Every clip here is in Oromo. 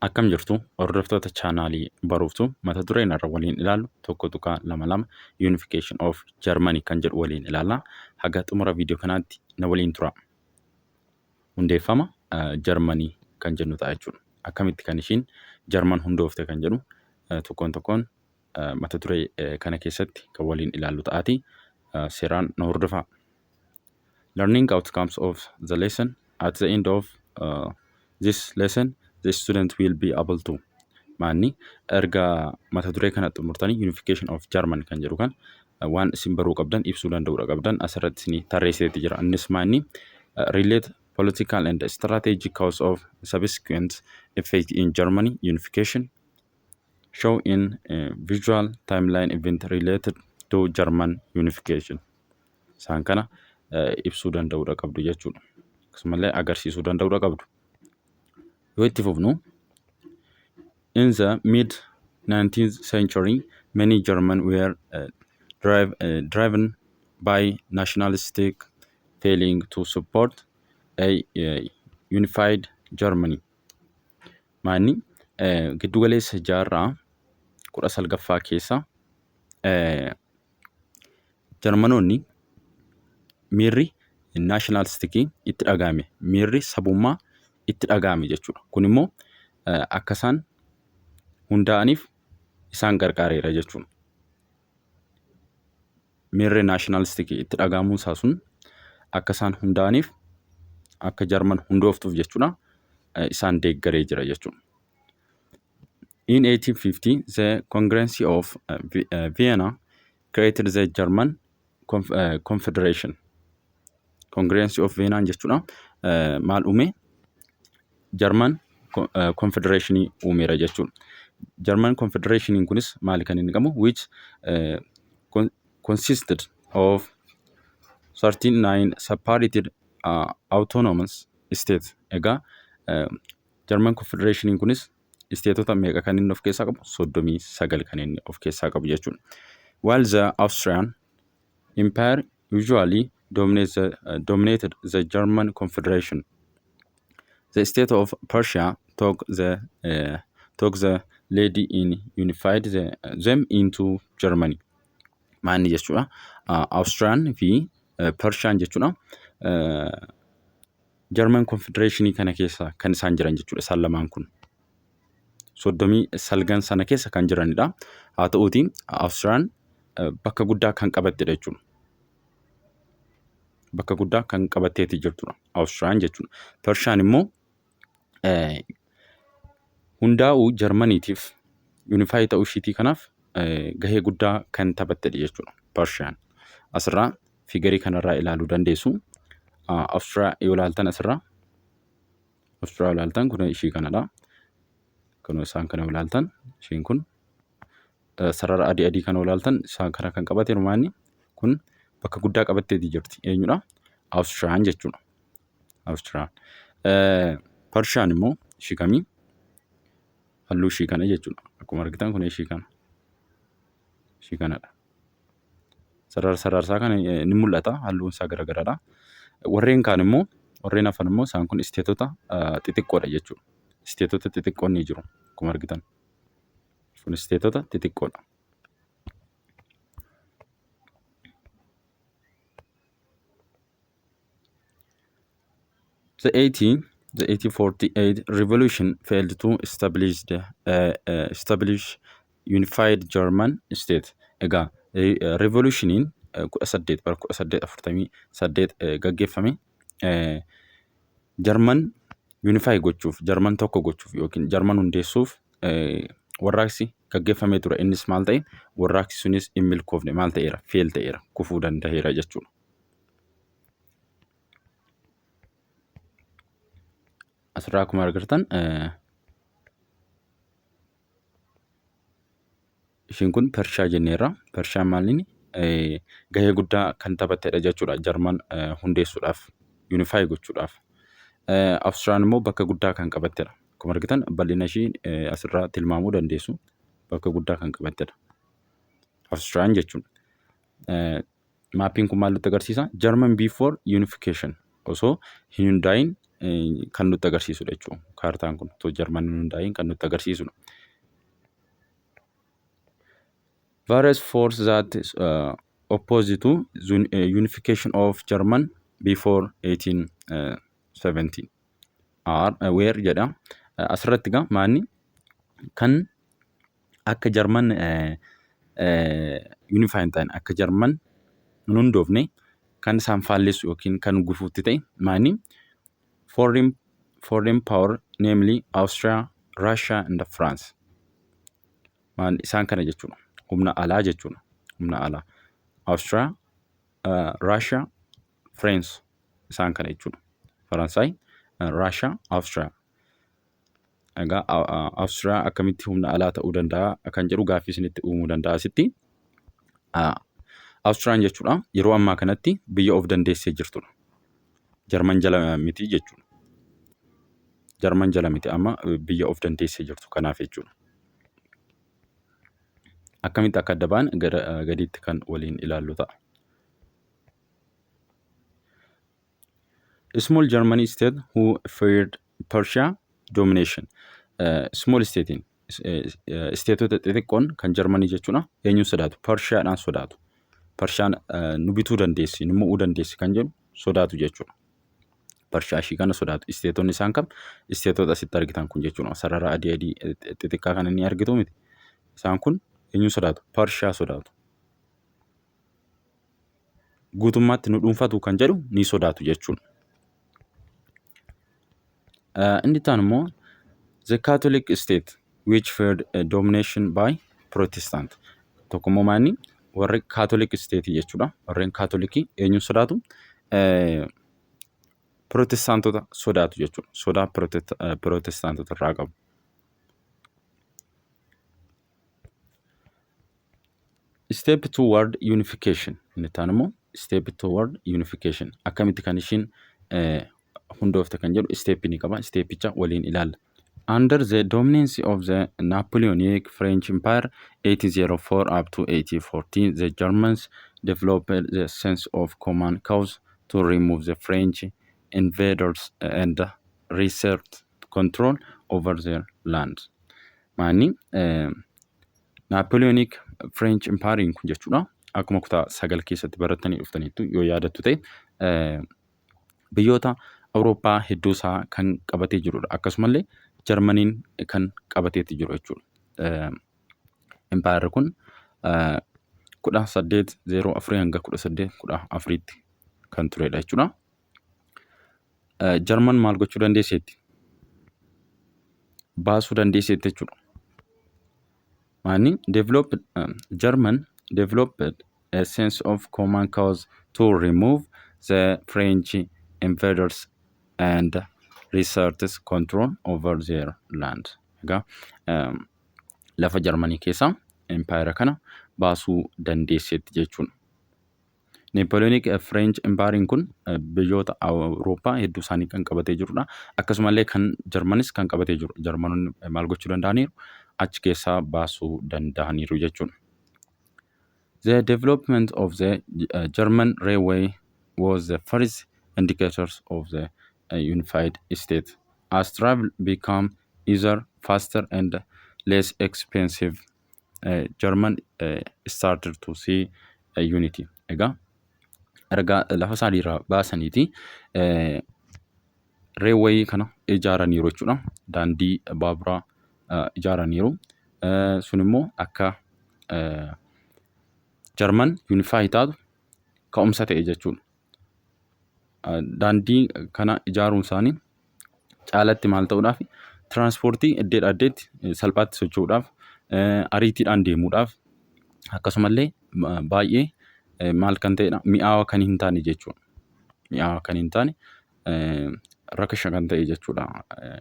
Akkam jirtu hordoftoota chaanaalii Baruuftuu? Mata dureen irra waliin ilaallu 1.22 Unification of Germany kan jedhu waliin ilaalla. Haga xumura viidiyoo kanaatti na waliin tura. Hundeeffama Jarmanii kan jennu ta'a jechuudha. Akkamitti kan ishiin Jarman hundoofte kan jedhu tokkoon tokkoon mata duree kana keessatti kan waliin ilaallu ta'aati. Seeraan na hordofaa. Learning outcomes of the lesson: at the end of this lesson, the student will be able to, maanni erga mata duree kana xumurtanii Unification of German kan jedhu kan waan isin baruu qabdan ibsuu danda'uudha qabdan asirratti isinii tarreesseeti jira. Innis maanni? Relate political and strategic cause of subsequent effect in Germany unification, show in visual timeline event related to German unification. Isaan kana ibsuu danda'uudha qabdu jechuudha. Akkasumallee agarsiisuu danda'uudha qabdu. Yoo itti fufnu, in the mid 19th century, many German were driven by nationalistic feeling to support a unified Germany. Maanni giddugaleessa jaarraa 19ffaa keessa Jarmanoonni miirri nationalisticii itti dhaga'ame, miirri sabummaa itti dhaga'ame jechuudha. Kun immoo akka isaan hundaa'aniif isaan gargaareera jechuudha. Miirri nationalisticii itti dhaga'amuun isaa sun akka isaan hundaa'aniif, akka Jarman hundooftuuf jechuudha, isaan deeggaree jira jechuudha. In 1850, the Congress of Vienna created the German Confederation. Congress of Vienna jechuudha. Maal uume? German Confederation uumeera jechuudha. German Confederation kunis maali kan inni qabu? Which consisted of 39 separated autonomous states. Egaa German Confederation kunis stateota meeqa kan inni of keessaa qabu? 39 kan inni of keessaa qabu jechuudha. While the Austrian Empire usually dominated the German Confederation, the state of Prussia took the lead in unified them into Germany. Maanni jechuudha. Austriyaan fi Persiyaan jechuudha. German Confederation kana keessa kan isaan jiran jechuudha isaan lamaan kun. 39 sana keessa kan jiranidha. Haa ta'uutii Austriyaan bakka guddaa kan qabattedha jechuudha. Bakka guddaa kan qabatteeti jirtudha Austriyaan jechuudha. Persiyaan immoo hundaa'uu Jarmaniitiif, unify ta'uu ishiitii kanaaf gahee guddaa kan taphattedha jechuudha Persiyaan. Asirraa figureii kanarraa ilaaluu dandeessu. Awustiriyaa yoo ilaaltan, asirraa Awustiriyaa ilaaltan, kun ishii kanadha. Kun isaan kana yoo ilaaltan, ishiin kun sarara adii adii kana yoo ilaaltan, isaan kana kan qabate maanni kun bakka guddaa qabatteeti jirti. Eenyudha? Awustiriyaan jechuudha. Awustiriyaan. Persiyaan immoo ishii kamii? Halluu ishii kana jechuudha. Akkuma argitan kun ishii kana. Ishii kanadha. Sarara sararsaa kana ni mul'ata. Halluun isaa garagaradha. Warreen kaan immoo, warreen hafan immoo, isaan kun stateota xixiqqoodha jechuudha. Stateota xixiqqoon ni jiru akkuma argitan. Kun stateota xixiqqoodha. The 1848 revolution failed to establish unified German state. Egaa revolutioniin 18 bara 1848 gaggeeffame Jarman unify gochuuf, Jarman tokko gochuuf yookiin Jarman hundeessuuf warraaqsi gaggeeffamee ture. Innis maal ta'e? Warraaqsi sunis hin milkoofne. Maal ta'eera? Fail ta'eera. Kufuu danda'eera jechuudha. Asirraa akkuma argitan, ishiin kun Pershiyaa jenneerra. Pershiyaan maal gahee guddaa kan taphattedha jechuudha Jarman hundeessuudhaaf, unify gochuudhaaf. Awustiriyaan immoo bakka guddaa kan qabattedha. Akkuma argitan bal'ina ishii asirraa tilmaamuu dandeessu. Bakka guddaa kan qabattedha Awustiriyaan jechuudha. Mapiin kun maal nutti agarsiisa? German before unification, osoo hin hundaa'in kan nutti agarsiisudha jechuudha. Kaartaan kun otoo Jarman hin hundaa'in kan nutti agarsiisudha. Various forces that opposed to unification of German before 1817 are where jedha. Asirratti egaa maanni kan akka Jarman unify hin taane, akka Jarman hin hundoofne kan isaan faallessu yookiin kan gufuutti ta'e maanni? Foreign power, namely Austria, Russia and France. Maal isaan kana jechuudha. Humna alaa jechuudha. Humna alaa. Austria, Russia, France isaan kana jechuudha. Faransaay, Russia, Austria. Egaa Austria akkamitti humna alaa ta'uu danda'a kan jedhu gaaffii isinitti uumuu danda'a asitti. Austriyaan jechuudha yeroo ammaa kanatti biyya of dandeessee jirtudha. Jarman jala miti jechuudha. Jarman jala miti, amma biyya of dandeessee jirtu kanaaf jechuudha. Akkamitti akka adda ba'an gara gadiitti kan waliin ilaallu ta'a. Small Germany state who feared Persia domination. Small statein isteetota xixiqqoon kan Jarmanii jechuudha. Eenyuun sodaatu? Pershiyaadhaan sodaatu. Pershiyaan nu bituu dandeessi, nu mo'uu dandeessi kan jedhu sodaatu jechuudha. Pershiyaa ishii kana sodaatu. Isteetonni isaan kam? Isteetota asitti argitan kun jechuudha. Sarara adii adii xixiqqaa kana ni argitu miti. Isaan kun eenyuun sodaatu? Pershiyaa sodaatu. Guutummaatti nu dhuunfatu kan jedhu ni sodaatu jechuudha. Inni itti aanu immoo the Catholic state which feared a domination by Protestant. Tokko immoo maanni warri Catholic state jechuudha. Warreen Kaatolikii eenyuun sodaatu? Protestaantota sodaatu jechuudha. Sodaa Protestaantota irraa qabu. Step toward unification. Inni itti aanu immoo step toward unification. Akkamitti kan ishiin hundoofte kan jedhu step ni qaba. Stepicha waliin ilaalla. Under the dominance of the Napoleonic French Empire 1804 up to 1814, the Germans developed the sense of common cause to remove the French invaders and reassert control over their land. Maanni Napoleonic French Empire kun jechuudha. Akkuma kutaa 9 keessatti barattanii dhuftaniittu yoo yaadattu ta'e, biyyoota Awurooppaa hedduu isaa kan qabatee jirudha. Akkasumallee Jarmaniin kan qabateetti jiru jechuudha. Impaayerri kun 1804 hanga 1814tti kan turedha jechuudha. Jarman maal gochuu dandeesseetti? Baasuu dandeesseetti jechuudha. Maanni developed German developed a sense of common cause to remove the French invaders and reassert control over their land. Egaa lafa Jarmanii keessaa impaayera kana baasuu dandeesseetti jechuudha. Napoleonic French Empire kun biyyoota Awurooppaa hedduu isaanii kan qabatee jirudha. Akkasumallee kan Jarmanis kan qabatee jiru. Jarmanoonni maal gochuu danda'aniiru? Achi keessaa baasuu danda'aniiru jechuudha. The development of the German railway was the first indicators of the unified state. As travel became easier, faster and less expensive, German started to see unity. Egaa erga lafa isaanii irraa baasaniiti railway kana ijaaraniiru jechuudha. Daandii baaburaa ijaaraniiru. Sun immoo akka Jarman unify taatu ka'umsa ta'e jechuudha. Daandii kana ijaaruun isaanii caalatti maal ta'uudhaaf, tiraanspoortii iddeedhaa iddeetti salphaatti socho'uudhaaf, ariitiidhaan deemuudhaaf, akkasumallee baay'ee maal kan ta'edha, mi'aawaa kan hin taane jechuudha. Mi'aawaa kan hin taane, rakasha kan ta'e jechuudha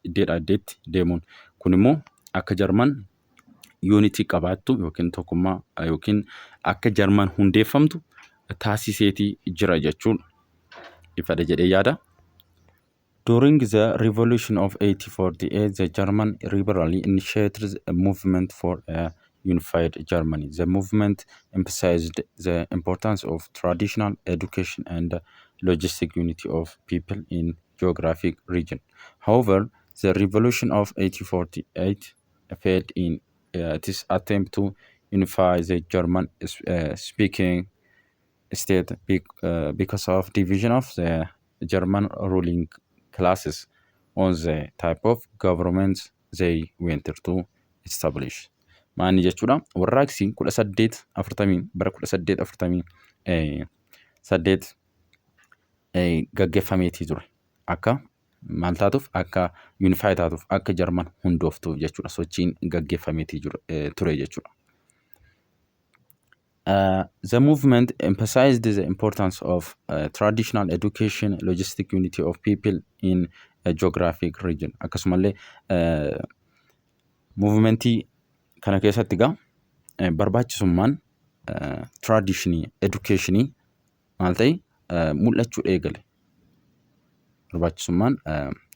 iddeedhaa iddeetti deemuun. Kun immoo akka Jarman unity qabaattu yookiin tokkummaa yookiin akka Jarman hundeeffamtu taasiseetii jira jechuudha. Ifadha jedhee yaada. During the revolution of 1848, the German liberally initiated a movement for a unified Germany. The movement emphasized the importance of traditional education and logistic unity of people in geographic region. However, the revolution of 1848 failed in its attempt to unify the German speaking state because of division of the German ruling classes on the type of government they wanted to establish. Maanni jechuudha, warraaqsi 1840, bara 1848 gaggeeffameetii ture. Akka maal taatuuf? Akka unify taatuuf, akka Jarman hundooftuuf jechuudha, sochiin gaggeeffameetii ture jechuudha. The movement emphasized the importance of traditional education, logistic unity of people in a geographic region. Akkasumallee movementii kana keessatti egaa barbaachisummaan traditionii, educationii maal ta'e mul'achuu eegale. Barbaachisummaan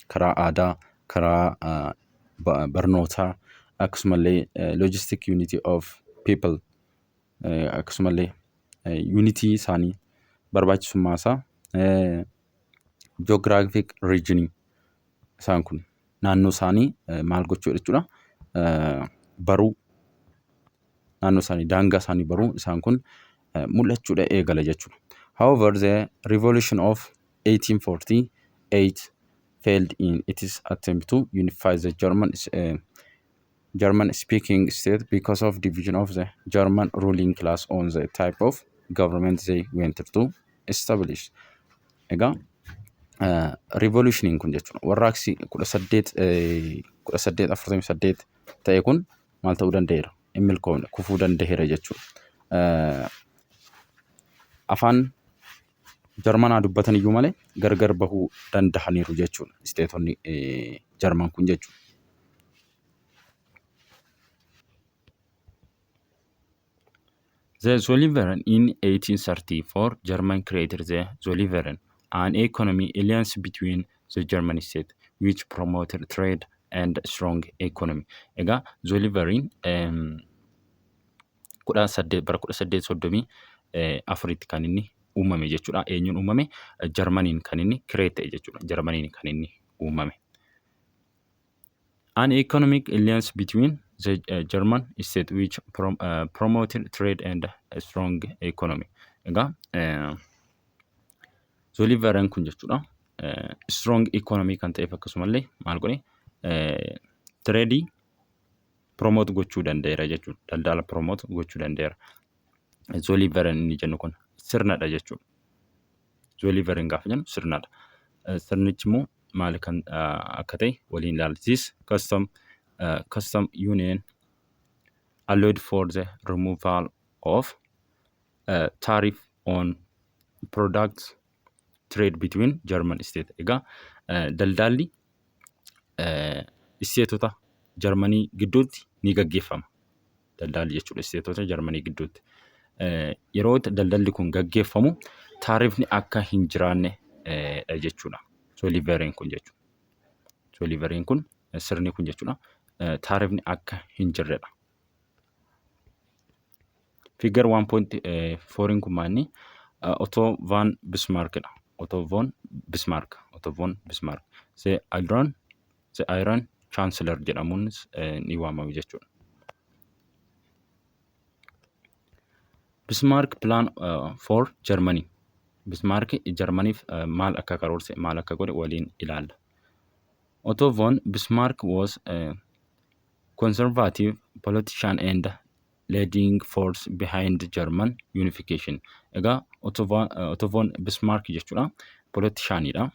karaa aadaa, karaa barnootaa, akkasumallee logistic unity of people, akkasumallee unity isaanii barbaachisummaa isaa, geographic region isaan kun naannoo isaanii maal gochuu jechuudha, baruu naannoo isaanii, daangaa isaanii baruu, isaan kun mul'achuudha eegale jechuudha. However, the revolution of 1848 failed in its attempt to unify the German speaking state because of division of the German ruling class on the type of government they wanted to establish. Egaa revolutioniin kun jechuudha. Warraaqsi 1848 ta'e kun maal ta'uu danda'eera? Hin milkoomne, kufuu danda'eera jechuudha. Afaan Jarmanaa dubbatan iyyuu malee gargar bahuu danda'aniiru jechuudha. Isteetonni Jarman kun jechuudha. The Zollverein. In 1834, German created the Zollverein, an economy alliance between the German state which promoted trade and strong economy. Egaa Zollverein bara 1834tti kan inni uumame jechuudha. Eenyuun uumame? Jarmaniin kan inni create ta'e jechuudha. Jarmaniin kan inni uumame. An economic alliance between the German state which promoted trade and a strong economy. Egaa Zollverein kun jechuudha, strong economy kan ta'eef, akkasumallee maal godhe? Trade promote gochuu danda'eera jechuudha. Daldala promote gochuu danda'eera. Zollverein inni jennu kun sirnadha jechuudha. Zollverein gaafa jennu sirnadha. Sirnichi immoo maal kan akka ta'e waliin ilaalla. This custom union allowed for the removal of tariff on products trade between German state. Egaa daldalli isteetota Jarmanii gidduutti ni gaggeeffama. Daldalli jechuudha, isteetota Jarmanii gidduutti. Yeroo daldalli kun gaggeeffamu taarifni akka hin jiraanne dha jechuudha. Zollverein kun jechuudha. Zollverein kun, sirni kun jechuudha. Taarifni akka hin jirredha. Figure 1.4 kun maanni? Otto von Bismarckidha. Otto von Bismarck. Otto von Bismarck. The Iron Chancellor jedhamuunis ni waamamu jechuudha. Bismarck plan for Germany. Bismarck Jarmaniif maal akka karoorse, maal akka godhe waliin ilaalla. Otto von Bismarck was a conservative politician and leading force behind German unification. Egaa Otto von Bismarck jechuudha, politicianidha.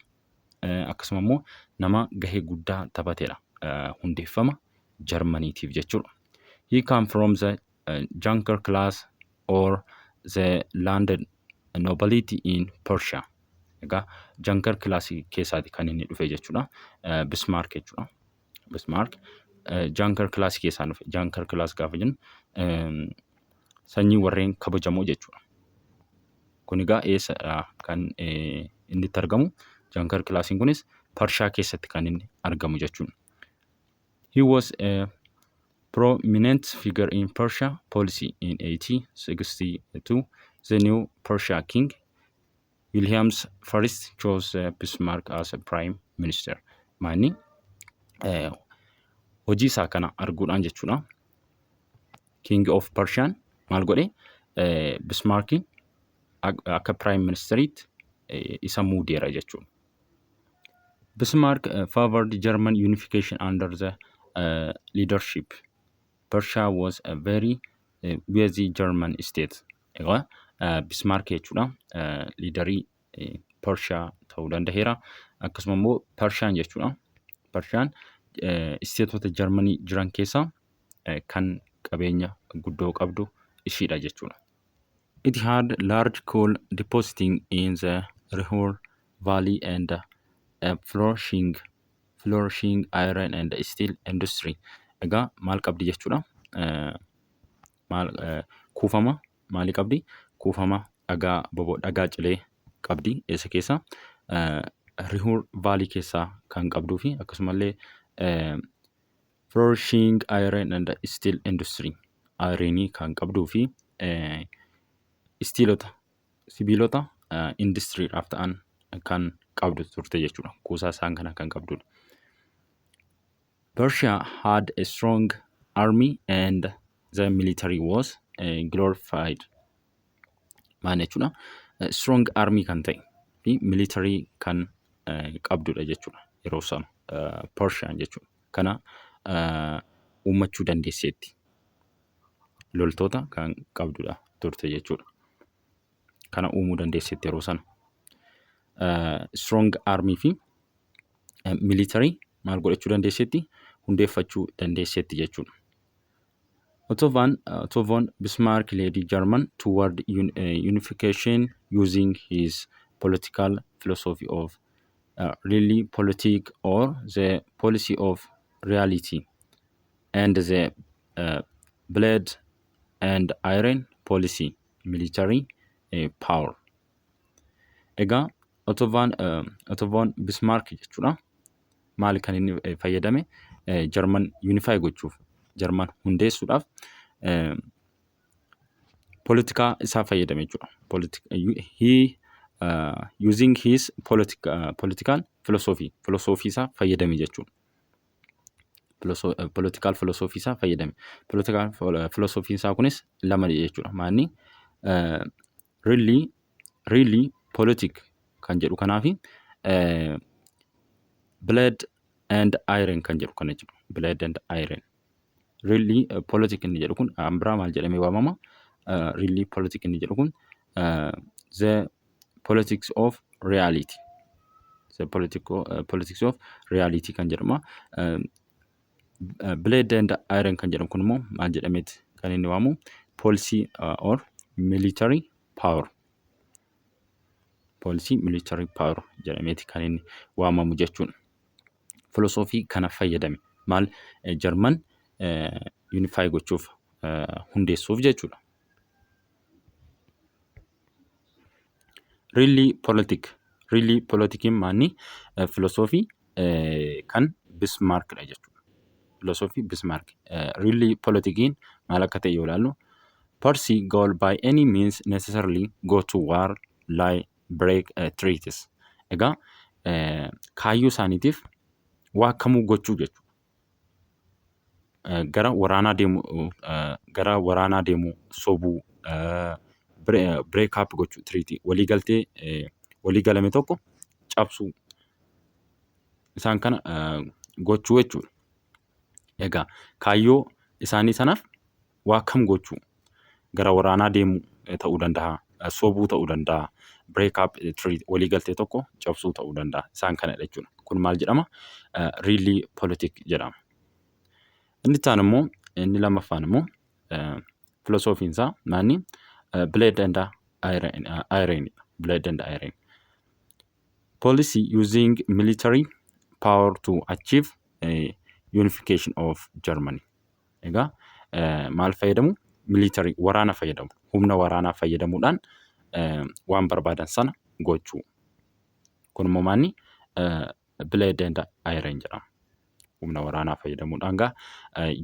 Akkasuma immoo nama gahee guddaa taphatedha hundeeffama Jarmaniitiif jechuudha. He come from the Junker class or the landed nobility in Prussia. Egaa Junker class keessaati kan inni dhufe jechuudha. Bismarck jechuudha. Bismarck Junker class keessaa dhufe. Junker class gaafa jennu sanyii warreen kabajamoo jechuudha. Kun egaa eessa kan inni itti argamu? Junker classiin kunis Parshaa keessatti kan inni argamu jechuudha. He was a prominent figure in Prussia policy. In 1862, the new Prussia king Williams first chose Bismarck as a prime minister. Maanni hojii isaa kana arguudhaan jechuudha. King of Prussian maal godhe? Bismarckiin akka prime ministeriitti isa muudeera jechuudha. Bismarck favored German unification under the leadership. Prussia was a very wealthy German state. Egaa Bismarck jechuudha leaderii Prussia ta'uu danda'eera. Akkasuma immoo Prussian jechuudha. Prussian stateota Jarmanii jiran keessaa kan qabeenya guddoo qabdu ishiidha jechuudha. It had large coal depositing in the Ruhr Valley and a flourishing iron and steel industry. Egaa maal qabdi jechuudha? Maal kuufama maalii qabdi? Kuufama dhagaa boba'u, dhagaa cilee qabdi. Eessa keessa? Ruhr Valley keessaa kan qabduu fi akkasumallee flourishing iron and steel industry, ironii kan qabduu fi steelota, sibiilota industiriidhaaf ta'an kan qabdu turte jechuudha. Kuusaa isaan kana kan qabdudha. Prussia had a strong army and the military was glorified. Maal jechuudha? Strong army kan ta'e fi military kan qabdudha jechuudha. Yeroo sana Prussian jechuudha. Kana uummachuu dandeesseetti. Loltoota kan qabdudha turte jechuudha. Kana uumuu dandeesseetti yeroo sana. Strong army fi military maal godhachuu dandeesseetti? Hundeeffachuu dandeesseetti jechuudha. Otto von Bismarck led German toward unification using his political philosophy of Realpolitik or the policy of reality and the blood and iron policy, military power. Egaa Otto von Bismarck jechuudha. Maali kan inni fayyadame Jarman unify gochuuf, Jarman hundeessuudhaaf poolitikaa isaa fayyadame jechuudha. He using his political philosophy, philosophy isaa fayyadame jechuudha. Political philosophy isaa fayyadame. Political philosophy isaa kunis lama jechuudha. Maanni Realpolitik kan jedhu kanaafi blood and iron kan jedhu kana jechuudha. Blood and iron. Realpolitik inni jedhu kun biraa maal jedhamee waamama? Realpolitik inni jedhu kun the politics of reality. The politics of reality kan jedhama. Blood and iron kan jedhamu kun immoo maal jedhameeti kan inni waamu? Policy or military power. Policy military power jedhameeti kan inni waamamu jechuudha. Filosoofii kana fayyadame maal Jarman unify gochuuf, hundeessuuf jechuudha. Realpolitik. Realpolitikiin maanni filosoofii kan Bismaarkidha jechuudha. Filosoofii Bismaark. Realpolitikiin maal akka ta'e yoo ilaallu, pursue goal by any means necessarily, go to war, lie, break treaties. Egaa kaayyoo isaaniitiif waa kamuu gochuu jechuudha. Gara waraanaa deemuu, gara waraanaa deemuu, sobuu, break up gochuu, treaty waliigaltee walii galame tokko cabsuu, isaan kana gochuu jechuudha. Egaa kaayyoo isaanii sanaaf waa kam gochuu, gara waraanaa deemuu ta'uu danda'a, sobuu ta'uu danda'a, break up treaty waliigaltee tokko cabsuu ta'uu danda'a. Isaan kanadha jechuudha. Kun maal jedhama? Realpolitik jedhama. Inni itti aanu immoo, inni lammaffaan immoo, filosoofiin isaa maanni? Blood and iron. Blood and iron. Policy using military power to achieve unification of Germany. Egaa maal fayyadamu? Military, waraana fayyadamu. Humna waraanaa fayyadamuudhaan waan barbaadan sana gochuu. Kun immoo maanni? Blood and iron jedhama. Humna waraanaa fayyadamuudhaan gaa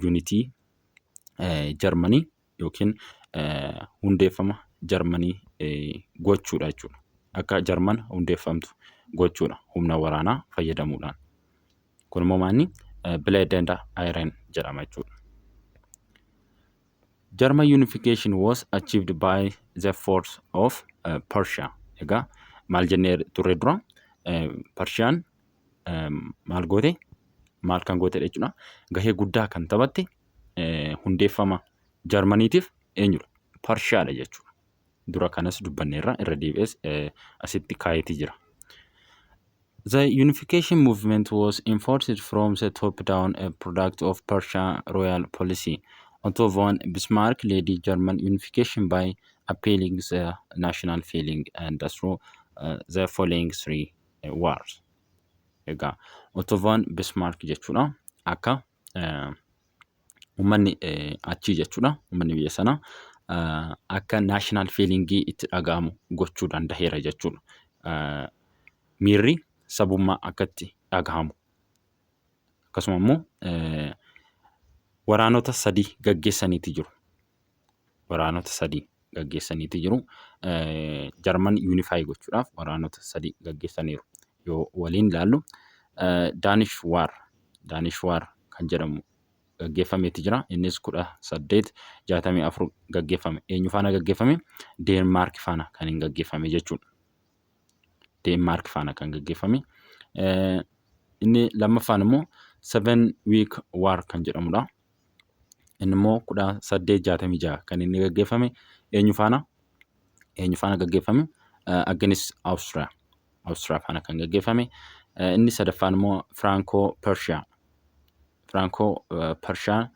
unity Jarmanii yookiin hundeeffama Jarmanii gochuudha jechuudha. Akka Jarman hundeeffamtu gochuudha humna waraanaa fayyadamuudhaan. Kun immoo maanni Blood and Iron jedhama jechuudha. German unification was achieved by the force of Prussia. Egaa maal jennee turre dura? Pershiyaan maal goote, maal kan gootedha jechuudha. Gahee guddaa kan taphatte hundeeffama Jarmaniitiif eenyudha? Pershiyaadha jechuudha. Dura kanas dubbanneerra, irra deebi'ees asitti kaayetii jira. The unification movement was enforced from the top-down, a product of Prussia royal policy. Otto von Bismarck led German unification by appealing the national feeling and through the following three wars. Egaa Otto von Bismarck jechuudha, akka uummanni achii jechuudha, uummanni biyya sanaa akka national feelingii itti dhaga'amu gochuu danda'eera jechuudha. Miirri sabummaa akka itti dhaga'amu. Akkasuma immoo waraanota sadii gaggeessaniiti jiru. Waraanota sadii gaggeessaniiti jiru. Jarman unify gochuudhaaf waraanota sadii gaggeessaniiru. Yoo waliin ilaallu, Danish War, Danish War kan jedhamu gaggeeffameeti jira. Innis 1864 gaggeeffame. Eenyu faana gaggeeffame? Deenmaark faana kan hin gaggeeffame jechuudha. Deenmaark faana kan gaggeeffame. Inni lammaffaan immoo Seven Week War kan jedhamudha. Inni immoo 1866 kan inni gaggeeffame. Eenyu faana? Eenyu faana gaggeeffame? Against Austria. Austria faana kan gaggeeffame. Inni sadaffaan immoo Franco Prussia. Franco Prussia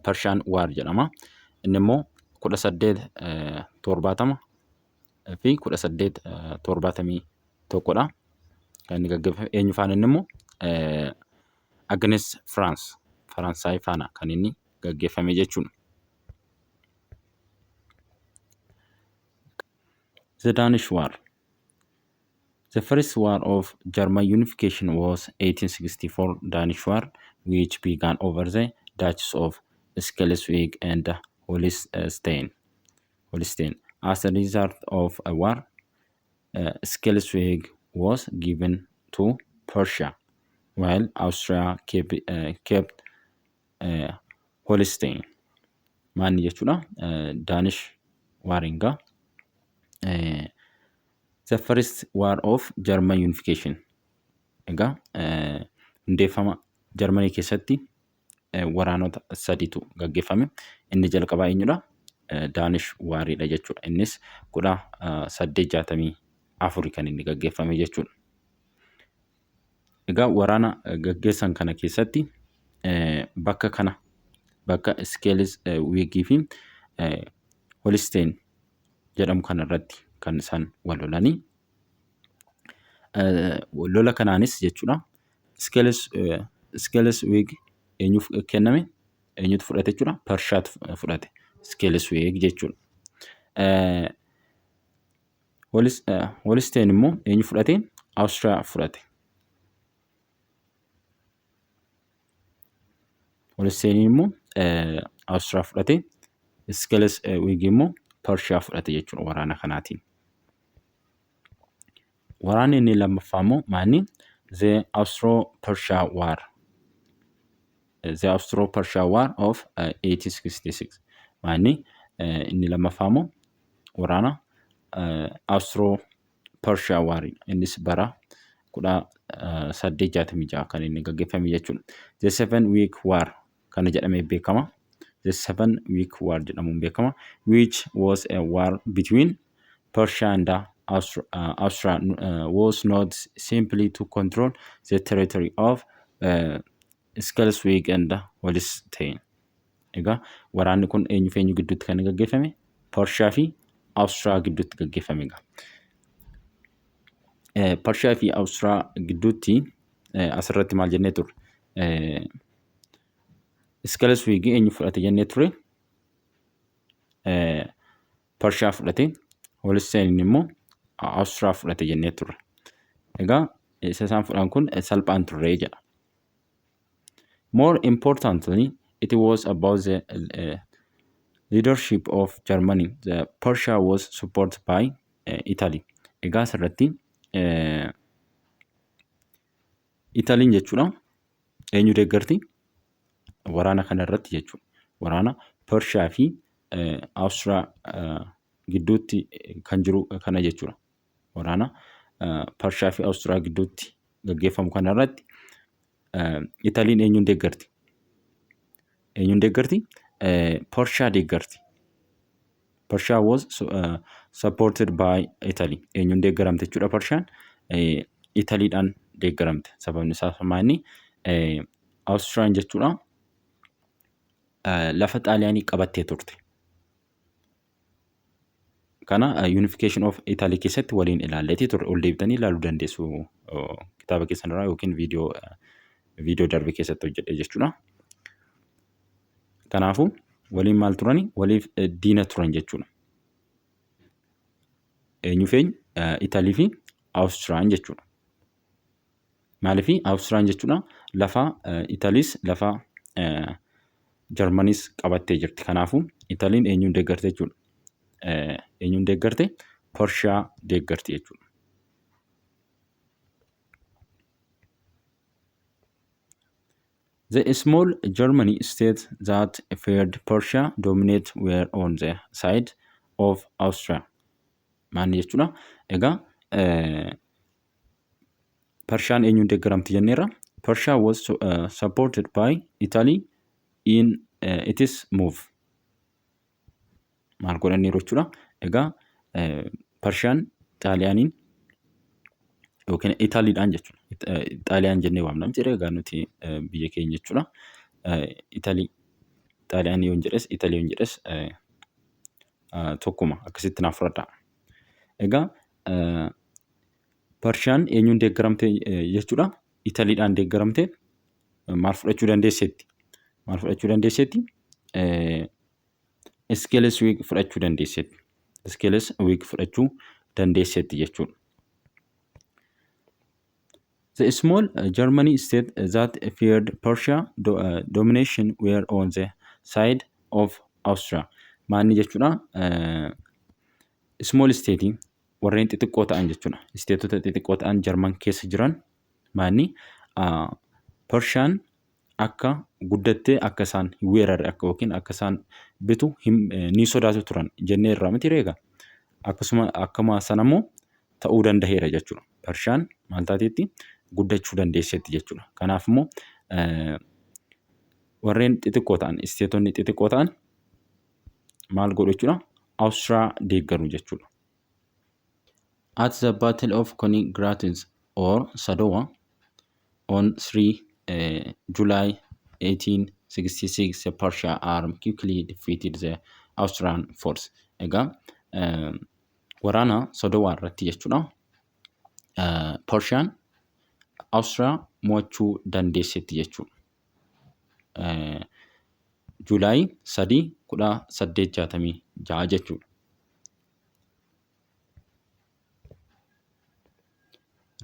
Prussian War jedhama. Inni immoo 1870 fi 1871dha. Kan inni gaggeeffame eenyu faana? Inni immoo against France. Faransaay faana kan inni gaggeeffame jechuudha. The Danish War. The first war of German unification was 1864 Danish War, which began over the Duchies of Schleswig and Holstein. Holstein. As a result of a war, Schleswig was given to Prussia, while Austria kept Holstein. Maanni jechuudha? Danish Waringa. The first war of German unification. Egaa hundeeffama Jarmanii keessatti waraanota sadiitu gaggeeffame. Inni jalqabaa eenyudha? Danish Wariidha jechuudha. Innis 1864 kan inni gaggeeffame jechuudha. Egaa waraana gaggeessan kana keessatti bakka kana, bakka Schleswigii fi Holstein jedhamu kanarratti kan isaan wal lolanii. Lola kanaanis jechuudha, Schleswig eenyuuf kenname? Eenyutu fudhate jechuudha? Pershaatu fudhate. Schleswig jechuudha. Holstein immoo eenyu fudhate? Awustiriyaa fudhate. Holstein immoo Awustiriyaa fudhate. Schleswig immoo Pershiyaa fudhate jechuudha waraana kanaatiin. Waraanni inni lammaffaa immoo maanni? The Austro-Persia War. The Austro-Persia War of 1866. Maanni inni lammaffaa immoo? Waraana Austro-Persia War. Innis bara 1866 kan inni gaggeeffame jechuudha. The Seven Week War kana jedhamee beekama. The Seven Week War jedhamuun beekama. Which was a war between Persia and Austria was not simply to control the territory of Schleswig and Holstein. Egaa waraanni kun eenyu fi eenyu gidduutti kan gaggeeffame? Pershiyaa fi Awustiriyaa gidduutti gaggeeffame egaa. Pershiyaa fi Awustiriyaa gidduutti asirratti maal jennee turre? Schleswig eenyu fudhate jennee ture? Pershiyaa fudhate. Holstein immoo Awustiriyaa fudhate jennee turre. Egaa isa isaan fudhan kun salphaan turre jedha. More importantly, it was about the leadership of Germany. The Prussia was supported by Italy. Egaa asirratti Italiin jechuudha eenyu deeggarti? Waraana kana irratti jechuudha. Waraana Pershiyaa fi Awustiriyaa gidduutti kan jiru kana jechuudha. Waraana Pershiyaa fi Awustiriyaa gidduutti gaggeeffamu kana irratti Italiin eenyuun deeggarti? Eenyuun deeggarti? Pershiyaa deeggarti. Pershiyaa was supported by Italy. Eenyuun deeggaramte jechuudha Pershiyaan? Italiidhaan deeggaramte. Sababni isaas maali? Awustiriyaan jechuudha lafa Xaaliyaanii qabattee turte. Kana Unification of Italy keessatti waliin ilaalleetii turre. Ol deebitanii ilaaluu dandeessu kitaaba keessan irraa yookiin viidiyoo darbe keessatti hojjedhe jechuudha. Kanaafuu waliin maal turani? Waliif diina turan jechuudha. Eenyuuf eenyu? Italii fi Awustiriyaan jechuudha. Maaliif Awustiriyaan jechuudha lafa Italiis lafa Jarmaniis qabattee jirti. Kanaafuu Italiin eenyuun deeggarte jechuudha? Eenyuun deeggarte? Pershiyaa deeggarti jechuudha. The small Germany state that feared Persia dominate were on the side of Austria. Maanni jechuudha. Egaa Pershaan eenyuun deeggaramti jenneerra. Persia was supported by Italy in its move. Maal godhaniiru jechuudha. Egaa Pershaan Xaaliyaaniin yookiin Itaaliidhaan jechuudha. Xaaliyaan jennee waamna miti egaa nuti biyya keenya jechuudha. Italii Xaaliyaanii yoon jedhes Italii yoon jedhes tokkuma akkasitti naaf fudhadhaa. Egaa Pershaan eenyuun deeggaramte jechuudha? Italiidhaan deeggaramte maal fudhachuu dandeesseetti? Maal fudhachuu dandeesseetti? Schleswig fudhachuu dandeesseetti. Schleswig fudhachuu dandeesseetti jechuudha. The small Germany state that feared Persia domination were on the side of Austria. Maanni jechuudha? Small state warreen xixiqqoo ta'an jechuudha. Isteetota xixiqqoo ta'an Jarman keessa jiran maanni Pershaan akka guddattee akka isaan hin weerarre akka yookiin akka isaan bitu ni sodaatu turan jennee irraa miti reega. Akkasuma akkuma sana immoo ta'uu danda'eera jechuudha. Pershaan maal taateetti guddachuu dandeesseetti jechuudha. Kanaaf immoo warreen xixiqqoo ta'an isteetonni xixiqqoo ta'an maal godhu jechuudha? Awustiriyaa deeggaru jechuudha. At the Battle of Königgrätz or Sadowa on 3 July 1866, the Persia army quickly defeated the Austrian force. Egaa waraana Sodowaa irratti jechuudha. Persiyaan Awustiriyaa mo'achuu dandeesseetti jechuudha. July 3 1866 jechuudha.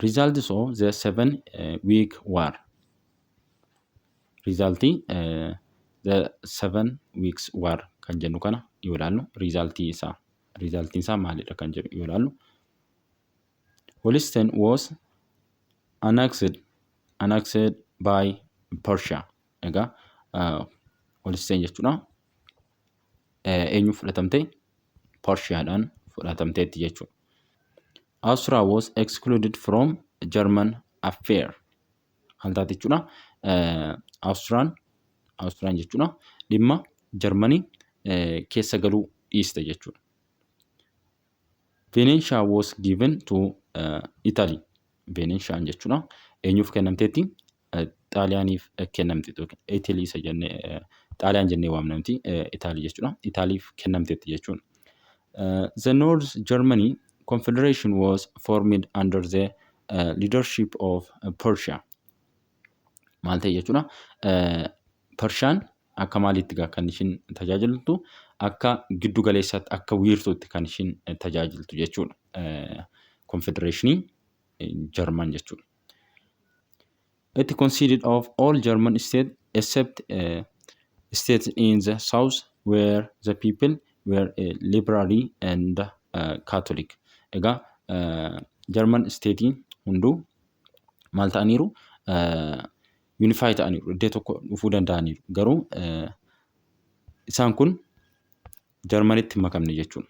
Results of the Seven Week War. Resultii the Seven Weeks War kan jennu kana yoo ilaallu resultii isaa resultiin isaa maalidha kan jedhu yoo ilaallu Holstein was annexed by Persia. Egaa Holstein jechuudha eenyu fudhatamte? Pershiyaadhaan fudhatamteetti jechuudha. Austria was excluded from German affair. Maal taate jechuudha? Awustiraan jechuudha dhimma Jarmanii keessa galuu dhiiste jechuudha. Venetia was given to Italy. Venetiaan jechuudha eenyuuf kennamteetti? Xaaliyaaniif kennamte. Italy isa jennee Xaaliyaan jennee waamna miti Itaalii jechuudha. Itaaliif kennamteetti jechuudha. The North Germany Confederation was formed under the leadership of Persia. Maal ta'e jechuudha? Pershaan akka maaliitti gaa kan ishiin tajaajiltu akka giddu galeessaatti akka wiirtuutti kan ishiin tajaajiltu jechuudha. Konfedereeshinii Jarman jechuudha. It consisted of all German states except states in the south where the people were liberally and Catholic. Egaa Jarman isteetiin hunduu maal ta'aniiru? Unify ta'aniiru. Iddoo tokko dhufuu danda'aniiru. Garuu isaan kun Jarmanitti hin makamne jechuudha.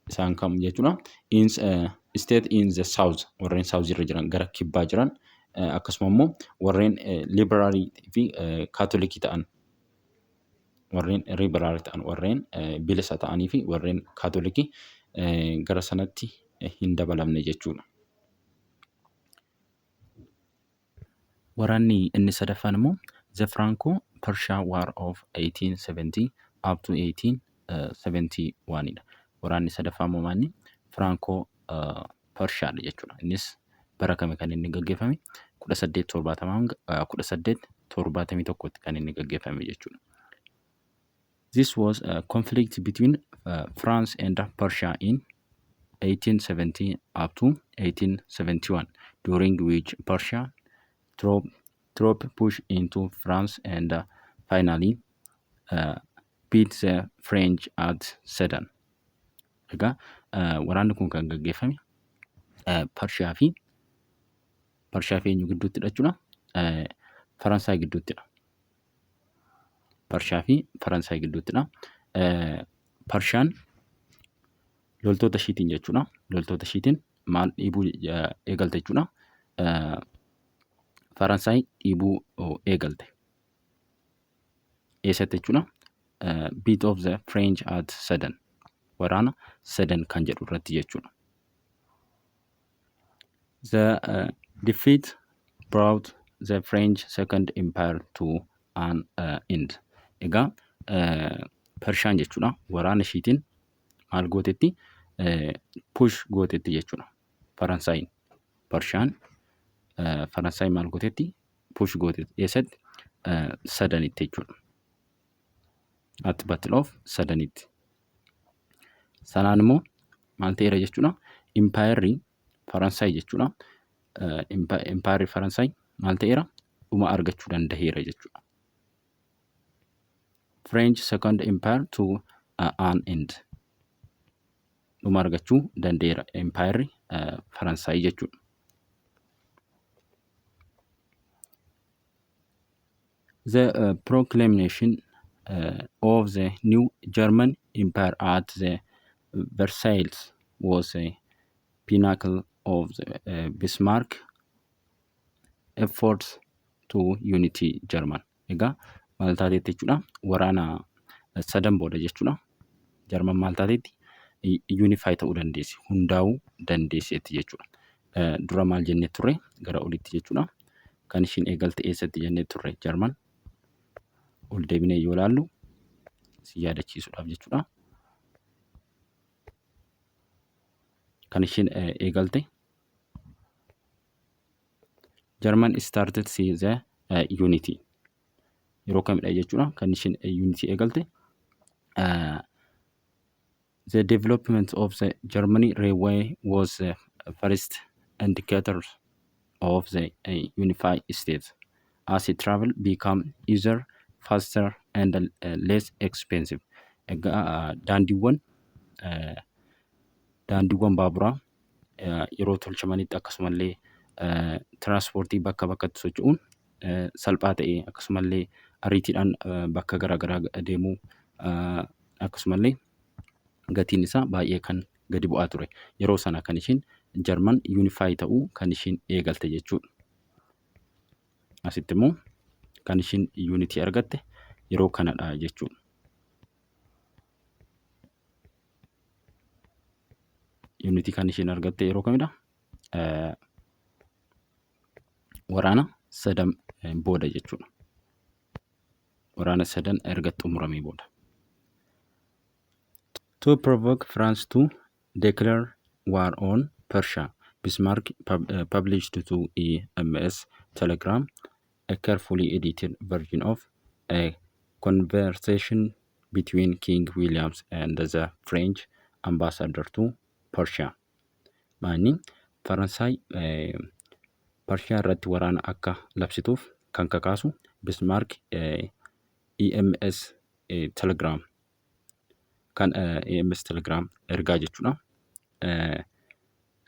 Isaan kam jechuudha? In state in the south, warreen south irra jiran, gara kibbaa jiran, akkasuma immoo warreen liberaalii fi kaatolikii ta'an, warreen liberaalii ta'an, warreen bilisa ta'anii fi warreen kaatolikii gara sanatti hin dabalamne jechuudha. Waraanni inni sadaffaan immoo The Franco Persia War of 1870 up to 1871 dha. Waraanni sadaffaa immoo maanni Franco Pershiyaadha jechuudha. Innis bara kami kan inni gaggeeffame? 1870 hanga 1871tti kan inni gaggeeffame jechuudha. This was a conflict between France and Persia in 1870 up to 1871, during which Persia troop push into France and finally beat the French at Sedan. Egaa waraanni kun kan gaggeeffame Pershiyaa fi eenyu gidduuttidha jechuudha? Faransaay gidduuttidha. Parshiyaa fi Faransaay gidduuttidha. Parshiyaan loltoota ishiitiin jechuudha. Loltoota ishiitiin maal dhiibuu eegalte jechuudha? Faransaay dhiibuu eegalte. Eessatti jechuudha? Beat of the French at Sedan. Waraana Sedan kan jedhu irratti jechuudha. The defeat brought the French Second Empire to an end. Egaa Pershaan jechuudha waraana ishiitiin maal gootetti? Push gootetti jechuudha. Faransaayiin. Pershaan Faransaay maal gootetti? Push gootetti. Eessatti? Sadanitti jechuudha. At Battle of Sadanitti. Sanaan immoo maal ta'eera jechuudha? Impaayerri Faransaay jechuudha. Impaayerri Faransaay maal ta'eera? Dhuma argachuu danda'eera jechuudha. French Second Empire to an end. Dhuma argachuu danda'eera impaayerri Faransaay jechuudha. The proclamation of the new German Empire at the Versailles was a pinnacle of the Bismarck efforts to unity German. Egaa maal taateetti jechuudha? Waraana sadan booda jechuudha. Jarman maal taateetti? Unify ta'uu dandeessi. Hundaa'uu dandeesseetti jechuudha. Dura maal jennee turre gara olitti jechuudha? Kan ishiin eegalte eessatti jennee turre Jarman? Ol deebinee yoo ilaallu si yaadachiisuudhaaf jechuudha. Kan ishiin eegalte German started see the unity. Yeroo kamidha jechuudha kan ishiin unity eegalte? The development of the Germany railway was the first indicator of the unified state as it travel become easier, faster and less expensive. Egaa daandiiwwan baaburaa yeroo tolchamanitti, akkasumallee tiraanspoortii bakka bakkatti socho'uun salphaa ta'e, akkasumallee ariitiidhaan bakka garaagaraa deemuu, akkasumallee gatiin isaa baay'ee kan gadi bu'aa ture. Yeroo sana kan ishiin Jarman unify ta'uu kan ishiin eegalte jechuudha. Asitti immoo kan ishiin unity argatte yeroo kanadha jechuudha. Unity kan ishiin argatte yeroo kamidha? Waraana sadan booda jechuudha. Waraana sadan erga xumuramee booda. To provoke France to declare war on Persia, Bismarck published to EMS telegram a carefully edited version of a conversation between King Williams and the French ambassador to Persia. Maanni Faransaay Parshiyaa irratti waraana akka labsituuf kan kakaasu Bismarck EMS telegram kan EMS telegram ergaa jechuudha.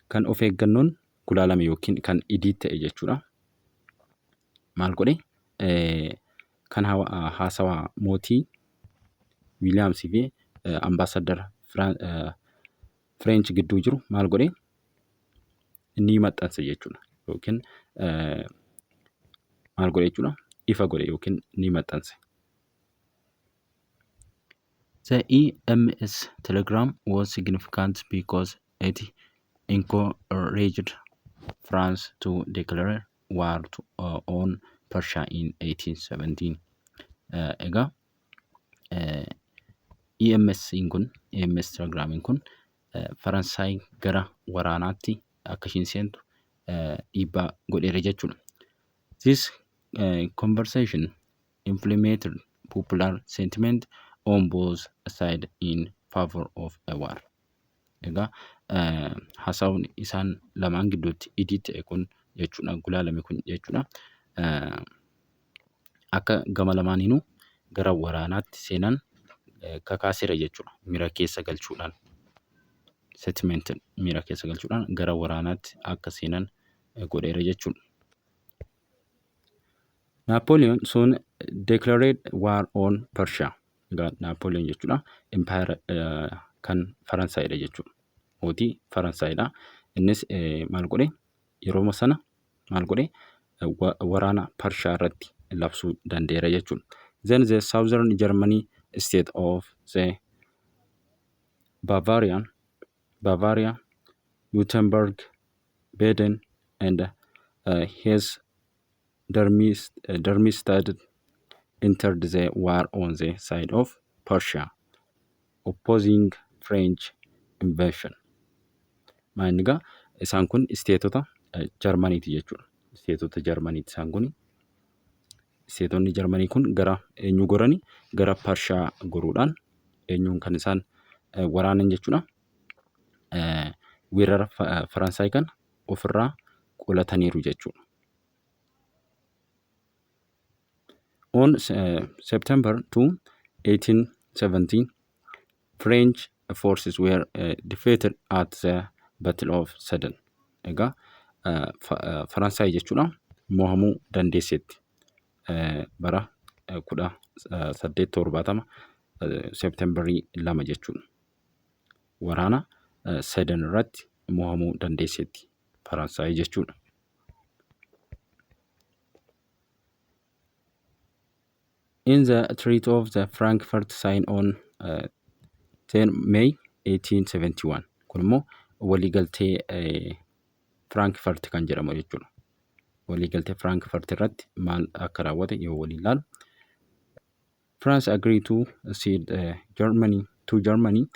Kan of eeggannoon gulaalame yookiin kan edit ta'e jechuudha. Maal godhe? Kan haasawaa mootii Wiiliyaamsii fi ambaasaddara Fireench gidduu jiru maal godhe? Ni maxxanse jechuudha. Yookiin maal godhe jechuudha? Ifa godhe yookiin ni maxxanse. The EMS telegram was significant because it encouraged France to declare war on Prussia in 1817. Egaa EMS kun, EMS telegramiin kun, Faransaay gara waraanaatti akka ishiin seentu dhiibbaa godheera jechuudha. This conversation inflamed popular sentiment on both sides in favor of a war. Egaa haasawni isaan lamaan gidduutti idii ta'e kun jechuudha, gulaalame kun jechuudha. Akka gama lamaaniinuu gara waraanaatti seenan kakaaseera jechuudha. Miira keessa galchuudhaan, sentiment miira keessa galchuudhaan gara waraanaatti akka seenan godheera jechuudha. Napoleon soon declared war on Prussia. Egaa Napoleon jechuudha impaayera kan Faransaayidha jechuudha. Mootii Faransaayidha. Innis maal godhe? Yeroo sana maal godhe? Waraana Pershiyaa irratti labsuu danda'eera jechuudha. Then the southern Germany state of the Bavaria, Württemberg, Baden and Hesse Darmstadt entered the war on the side of Prussia, opposing French invasion. Maal egaa isaan kun isteetota Jarmaniiti jechuudha. Isteetota Jarmaniiti isaan kun. Isteetonni Jarmanii kun gara eenyu gorani? Gara Pershiyaa goruudhaan eenyuun kan isaan waraanan jechuudha. Weerara Faransaay kana ofirraa qolataniiru jechuudha. On September 2, 1870, French forces were defeated at the Battle of Sedan. Egaa Faransaay jechuudha mo'amuu dandeesseetti. Bara 1870 Seeptembarii 2 jechuudha. Waraana Sedan irratti mo'amuu dandeesseetti Faransaay jechuudha. In the Treaty of the Frankfurt signed on 10 May 1871. Kun immoo waliigaltee Frankfurt kan jedhamu jechuudha. Waliigaltee Frankfurt irratti maal akka raawwate yoo waliin ilaalu. France agreed to cede Germany to Germany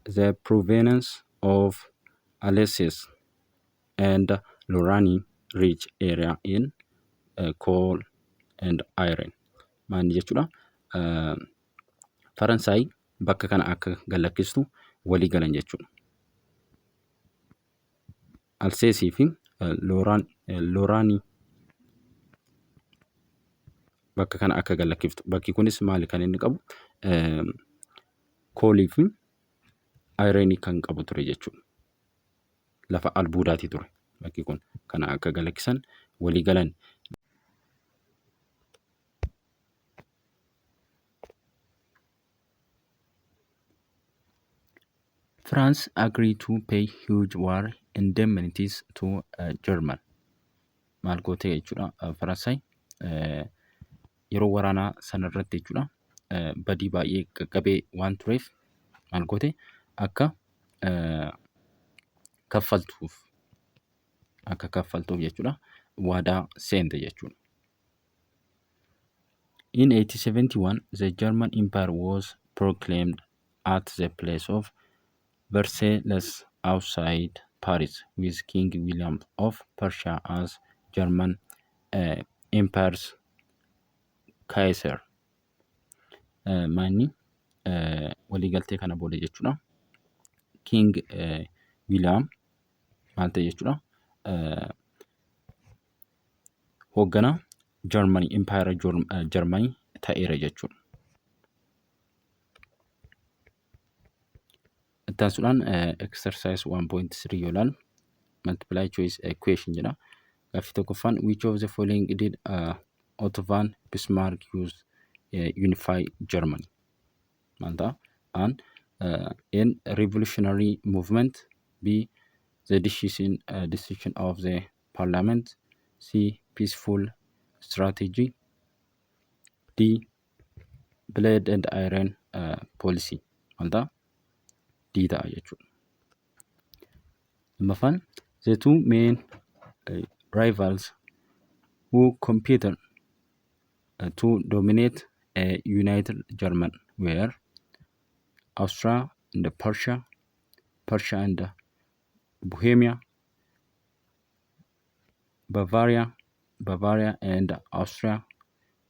the provenance of Alsace and Lorraine rich area in coal and iron. Maal jechuudha? Faransaay bakka kana akka gallakkistu walii galan jechuudha. Alseesii fi Looraanii bakka kana akka gallakkiftu. Bakki kunis maali kan inni qabu? Koolii fi ayireenii kan qabu ture jechuudha. Lafa albuudaati ture bakki kun. Kana akka galakkisan walii galan. France agreed to pay huge war indemnities to German. Maal goote jechuudha Faransaay yeroo waraanaa sana irratti jechuudha badii baay'ee qaqqabee waan tureef maal goote? Akka kaffaltuuf jechuudha waadaa seente jechuudha. In 1871, the German Empire was proclaimed at the place of Versailles outside Paris, with King William of Prussia as German Empire's Kaiser. Maanni waliigaltee kana booda jechuudha. King William maal ta'e jechuudha? Hoogganaa Jarmanii, Impaayera Jarmanii ta'eera jechuudha. Itti aansuudhaan exercise 1.3 yoo ilaallu, Multiply choice question jedha. Gaaffii tokkoffaan, which of the following did Otto von Bismarck use unify Germany? Maal ta'a? An in revolutionary movement, B, the decision of the parliament, C, peaceful strategy, D, blood and iron policy. Maal ta'a? D ta'a jechuudha. Lammaffaan, the two main rivals who competed to dominate a united German were Austria and Prussia, Prussia and Bohemia, Bavaria, Bavaria and Austria,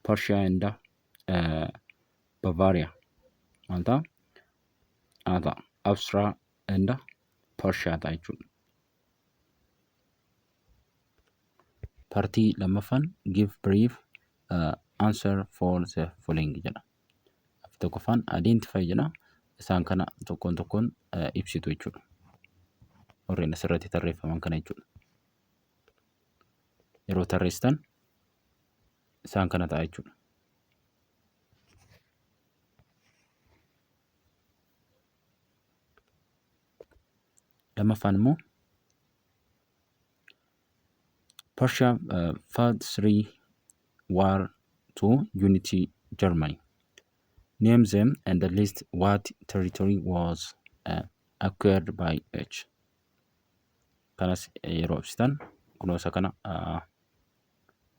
Prussia and Bavaria. Maal ta'a? A ta'a. Austria and Prussia ta'a jechuudha. Partii lammaffaan, give brief answer for the following jedha. Tokkoffaan identify jedha. Isaan kana tokkoon tokkoon ibsitu jechuudha. Warreen asirratti tarreeffaman kana jechuudha. Yeroo tarreessitan isaan kana ta'a jechuudha. Lammaffaan immoo, Prussia fought three war to unity Germany. Name them and list what territory was acquired by each. Kanas yeroo ibsitan kunoo isa kana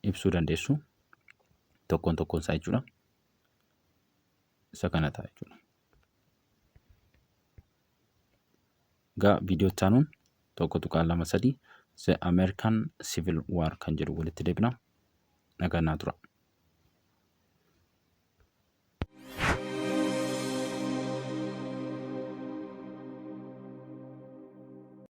ibsuu dandeessu. Tokkoon tokkoon isaa jechuudha. Isa kana ta'a jechuudha. Egaa viidiyoo itti aanuun 1.23 The American Civil War kan jedhu walitti deebina. Nagaan naa tura.